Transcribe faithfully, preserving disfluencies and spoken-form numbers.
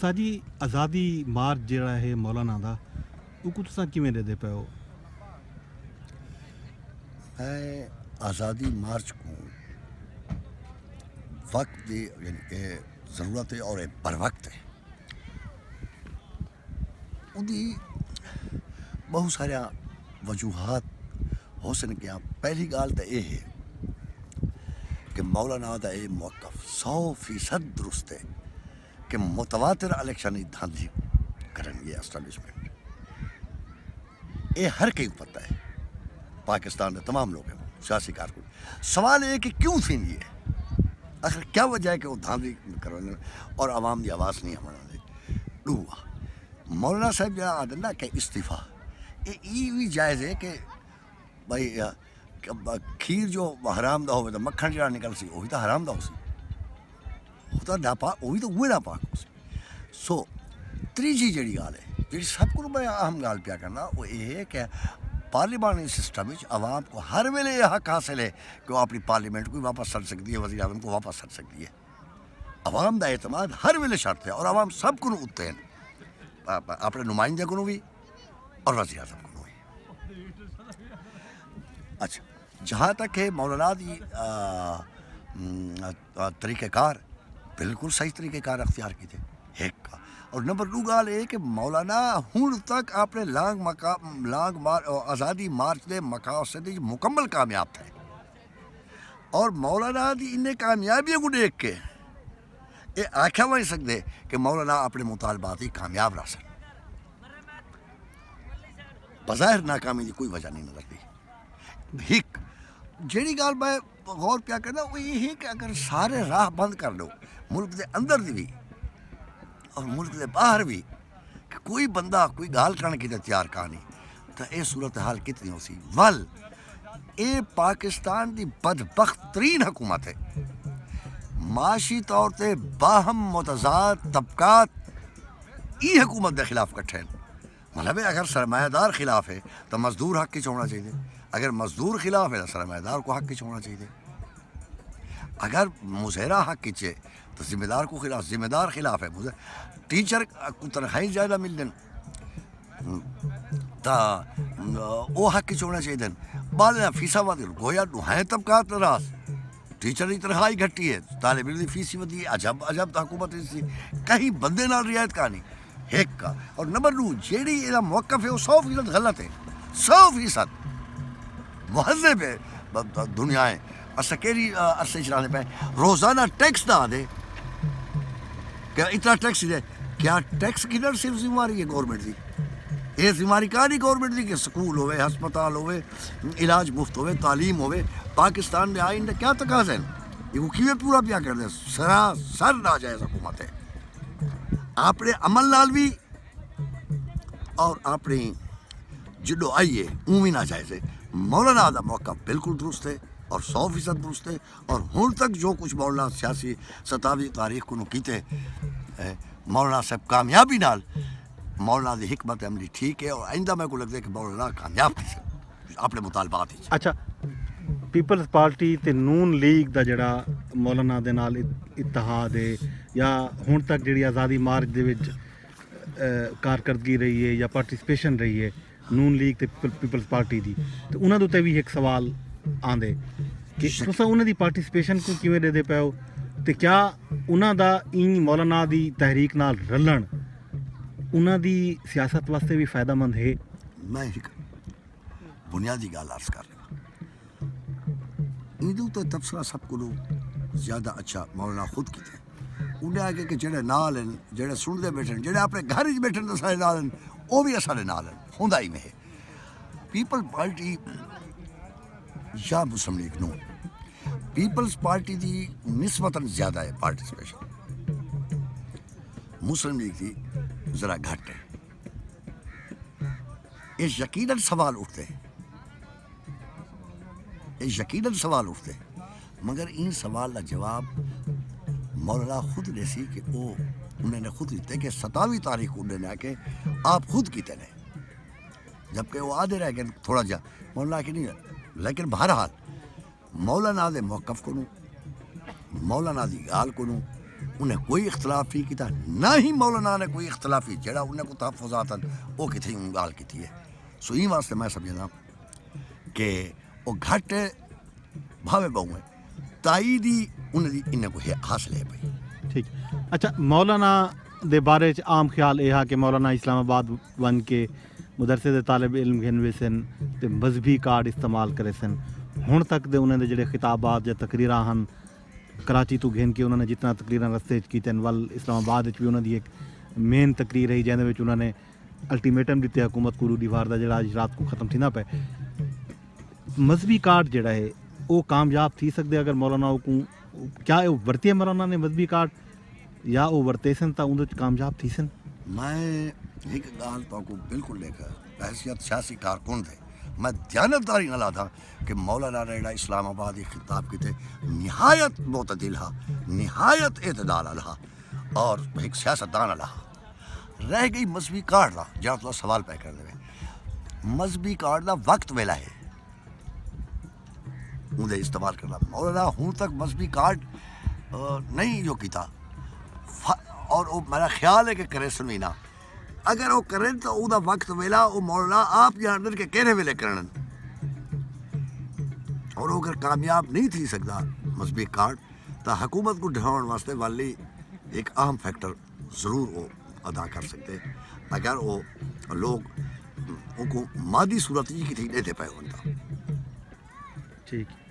تاجی آزادی مارچ جیڑھا ہے مولانا دا، اوکوں تساں کیویں ݙیہدے پئے ہو؟ میں آزادی مارچ کوں وقت دی، یعنی کہ ضرورت ہے اور اے بر وقت ہے۔ اودی بہت سارے وجوہات ہو سن گیا۔ پہلی گال تو یہ ہے کہ مولانا دا یہ موقف سو فیصد درست ہے کہ متواتر الیکشن ہی دھاندلی کرن گے اسٹیبلشمنٹ۔ یہ ہر کہیں پتہ ہے، پاکستان دے تمام لوگوں کو، سیاسی کارکن۔ سوال یہ کہ کیوں تھی یہ؟ آخر کیا وجہ ہے کہ وہ دھاندلی کرن اور عوام دی آواز نہیں ہونا دے؟ ڈو مولانا صاحب جڑا آدھے نا کہ استعفی، یہ ای بھی جائز ہے کہ بھائی، آ، کہ ب- کھیر جو حرام دا ہوئے تو مکھن جڑا نکل سی، وہی تو حرام دا ہو سی۔ وہ تو ناپاک، وہی تو وہ ناپاک ہو سی۔ سو تریجی جڑی گال ہے، جڑی سب کو میں اہم گال پیا کرنا، وہ یہ ہے کہ پارلیمانی سسٹم وچ عوام کو ہر ویلے یہ حق حاصل ہے کہ وہ اپنی پارلیمنٹ کو واپس سٹ سکتی ہے، وزیر اعظم کو واپس سٹ سکتی ہے۔ عوام دا اعتماد ہر ویلے شرط ہے اور عوام سب کو اتنے ہیں، اپنے نمائندے کو بھی اور وزیر اعظم کو بھی۔ اچھا، جہاں تک ہے مولانا دی طریقہ کار، بالکل صحیح طریقہ کار اختیار کیتے۔ ایک اور نمبر دو گال یہ کہ مولانا ہن تک اپنے لانگ مقام لانگ مار آزادی مارچ دے مقاصد مکمل کامیاب تھے۔ اور مولانا دی انہیں کامیابیوں کو دیکھ کے یہ آکھا ونج سکدے کہ مولانا اپنے مطالبات ہی کامیاب رہسن۔ بظاہر ناکامی دی کوئی وجہ نہیں نظر دی۔ ہک جیڑی گال میں غور پیا کرنا وہ یہ ہے کہ اگر سارے راہ بند کر دو، ملک دے اندر دی بھی اور ملک دے باہر بھی کہ کوئی بندہ کوئی گال کرنے کی تیار کہانی، تو یہ صورتحال کتنی ہو سی؟ ول اے پاکستان دی بدبخت ترین حکومت ہے۔ معاشی طور تے باہم متضاد طبقات ای حکومت دے خلاف کٹھے ہیں۔ مطلب ہے اگر سرمایہ دار خلاف ہے تو مزدور حق کی چھوڑنا چاہیے، اگر مزدور خلاف ہے تو سرمایہ دار کو حق کی چھوڑنا چاہیے۔ اگر مظاہرہ حق کی چے تو ذمہ دار کو خلاف، ذمہ دار خلاف ہے مظاہرہ۔ ٹیچر کو تنخواہیں زیادہ مل دین تا او حق چ ہونا چاہیے۔ بعد میں فیسا واد گویا ڈوہائیں طبقات ناراض۔ ٹیچر دی تنخواہ ہی گھٹی ہے، طالب علم دی فیس ہی ودی ہے، عجب عجب تو حکومت سی۔ کہیں بندے نال رعایت کہانی۔ ہک کا اور نمبر دو جیڑی یہ موقف ہے وہ سو فیصد غلط ہے، سو فیصد مہذب ہے۔ دنیا ہے اساں کیڑی عرصے چلانے پے؟ روزانہ ٹیکس دا دے کہ اتنا ٹیکس دے۔ کیا ٹیکس گھنݨ صرف ذمہ واری ہے گورنمنٹ دی؟ یہ ذمہ واری کہاں دی گورنمنٹ دی کہ سکول ہوئے، ہسپتال ہوئے، علاج مفت ہوئے، تعلیم ہوئے؟ پاکستان دے آئین دے کیا تقاضے ہیں؟ یہ وہ کیویں پورا پیا کر دے؟ سراسر ناجائز حکومت ہے۔ اپنے عمل نال بھی اور اپنی جڈو آئی ہے اونویں ناجائز ہے۔ مولانا دا موقف بالکل درست ہے اور سو فیصد درست ہے۔ اور ہن تک جو کچھ مولانا سیاسی ستاوی تاریخ کو کیتے مولانا صاحب کامیابی نال مولانا دی حکمت عملی ٹھیک ہے اور آئندہ میں کو لگتا ہے کہ مولانا کامیاب تھی اپنے مطالبات۔ اچھا، پیپلز پارٹی تے نون لیگ دا جڑا مولانا دے نال اتحاد ہے یا ہن تک جڑی آزادی مارچ دے وچ کارکردگی رہی ہے یا پارٹیسپیشن رہی ہے نون لیگ تے پیپلز پارٹی دی، تے انہاں دے تے وی ہک سوال آندے کہ تساں انہاں دی پارٹیسپیشن کوں کیویں ݙیہدے پئے ہو، تے کیا انہاں دا ایں مولانا دی تحریک نال رلݨ انہاں دی سیاست واسطے وی فائدہ مند ہے؟ میں ہک بنیادی ڳالھ عرض کر ݙیواں۔ ایندے اتے تبصرہ سب کولوں زیادہ اچھا مولانا خود کیتے۔ انہیں آکھیا کہ جڑے نال ہیں، جڑے سنڑدے بیٹھن، جڑے اپنے گھر وچ بیٹھن تے سارے نال ہیں، او وی اساڈے نال ہیں۔ ہوندا ایویں ہے۔ پیپلز پارٹی یا مسلم لیگ نون، پیپلز پارٹی دی نسبتاً زیادہ ہے پارٹیسپیشن، مسلم لیگ دی ذرا گھٹ ہے۔ اے یقیناً سوال اٹھدے، اے یقیناً سوال اٹھدے، مگر ایں سوال دا جواب مولانا خود ݙیسی کہ او انہاں نے خود ݙتے کہ ستاوی تاریخ کو انہاں نے آکھے آپ خود کیتے نے، جبکہ او آدھے رہ گئے تھوڑا جہا۔ مولانا آکھے نہیں، لیکن بہرحال مولانا دے موقف کنوں، مولانا دی ڳالھ کنوں، انہیں کوئی اختلاف نہیں کیتا، نہ ہی مولانا نے کوئی اختلافی جڑا انہیں کو تحفظات ہیں، وہ کتھے اوں ڳالھ کیتی ہے۔ سو ایں واسطے میں سمجھدا کہ وہ گھٹ بھاوے بہوں ہے، تائید ہی انہیں دی انہیں کو ہے، حاصل ہے پئی۔ ٹھیک۔ اچھا، مولانا دے بارے چ عام خیال اے ہا کہ مولانا اسلام آباد ونج کے مدرسے دے طالب علم گھن ویسن تے مذہبی کارڈ استعمال کریسن۔ ہن تک دے انہاں دے جڑے خطابات یا تقریراں ہن، کراچی توں گھن کے انہاں نے جتنا تقریراں رستے وچ کیتن، ول اسلام آباد وچ وی انہاں دی ایک مین تقریر ہئی جیندے وچ انہاں نے الٹیمیٹم ݙتے حکومت کوں، ݙو ݙیہاڑ دا جیڑھا اڄ رات کوں ختم تھیندا پئے۔ مذہبی کارڈ جیڑھا ہے او کامیاب تھی سڳدے اگر مولانا اوکوں، کیا او ورتے مولانا نے مذہبی کارڈ یا او ورتیسن تاں اوندے وچ کامیاب تھیسن؟ میں ہک ڳالھ تہاکوں بالکل ݙیکھ، بحیثیت سیاسی کارکن دے میں دیانتداری نال آہداں کہ مولانا نے جیڑھا اسلام آباد اچ خطاب کیتے، نہایت معتدل ہا، نہایت اعتدال آلا ہا اور ہک سیاستدان آلا ہا۔ رہ ڳئی مذہبی کارڈ دا، جیڑھا تساں سوال پئے کریندے وے۔ مذہبی کارڈ دا وقت ویلا ہے اوندے استعمال کرݨ دا۔ مولانا ہن تک مذہبی کارڈ، آ، نہیں جو کیتا۔ ف-، اور او میرا خیال ہے کہ کریسن وی نہ۔ اگر او کرن تاں اوندا وقت ویلا او مولانا آپ ڄاݨدن کہ کیڑھے ویلے کرݨ۔ اور او اگر کامیاب نہیں تھی سڳدا مذہبی کارڈ، تاں حکومت کوں ڈھہاوݨ واسطے والی ہک اہم فیکٹر ضرور او ادا کر سڳدے، اگر او لوگ اوکوں مادی صورت وچ کتھے ݙیہدے پئے ہن تاں۔ ٹھیک۔